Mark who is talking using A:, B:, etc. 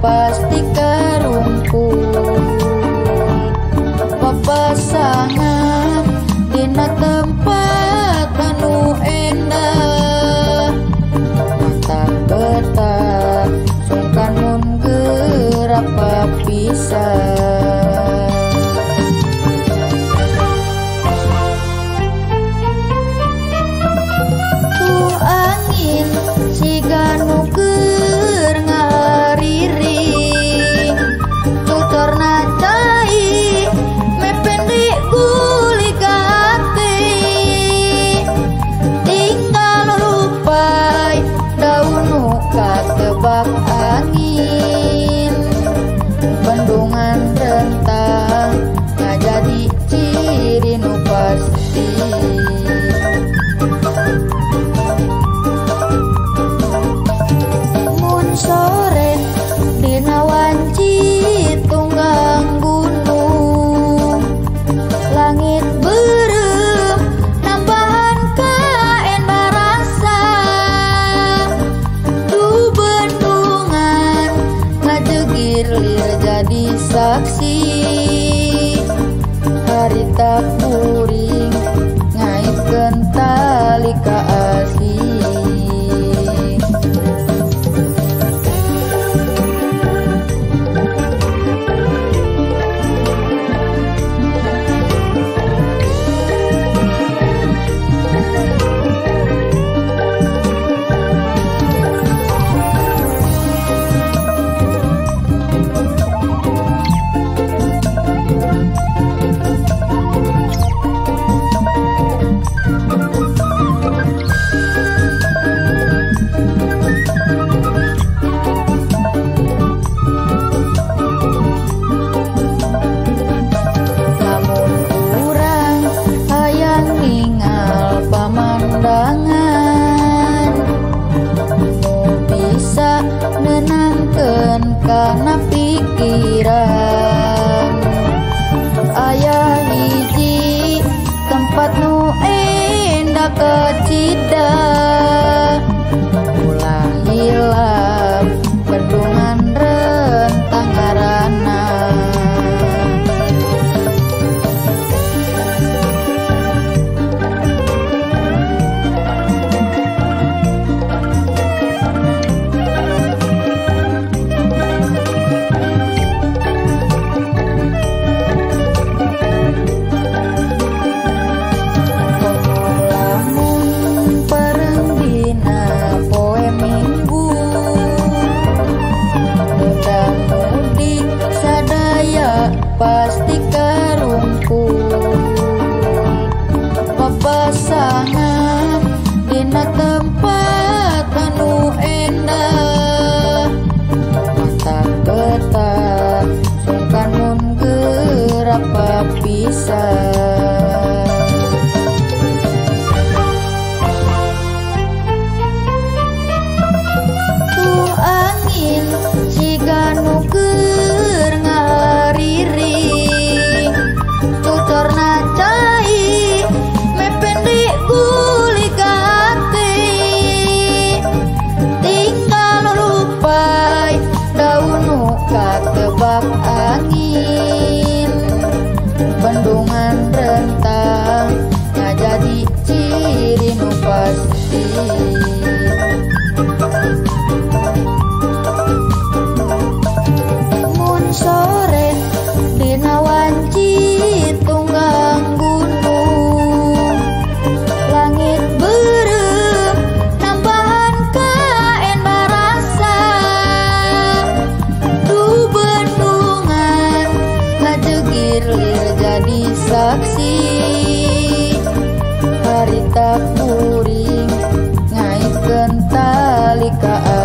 A: Pasti karumpul papasangan dina tempat anu endah, mata betah sungkan mun gerak papisah. Tuh angin siga nu keur ngariring, tuturna cai mepende gulik hati, tinggal rupai daun nu katebak angin, bendungan rentang ngajadi ciri nu pasti. Sore dina wanci tunggang gunung, langit beureum nambahan kaen barasa, du bendungan ngajegir lir jadi saksi, harita kuring ngaitkeun tali ka asih. Pemandangan nu bisa nenangkeun kana pikiran, aya hiji tempat nu endah kecida, ulah hilap bendungan rentang ngaranna. Pasti karumpul papasangan dina tempat anu endah, mata betah sungkan mun gerak papisah. Mun sore dina wanci tunggang gunung, langit beureum nambahan kaen barasa. Du bendungan ngajegir lir jadi saksi, harita kuring ngaitkeun tali ka.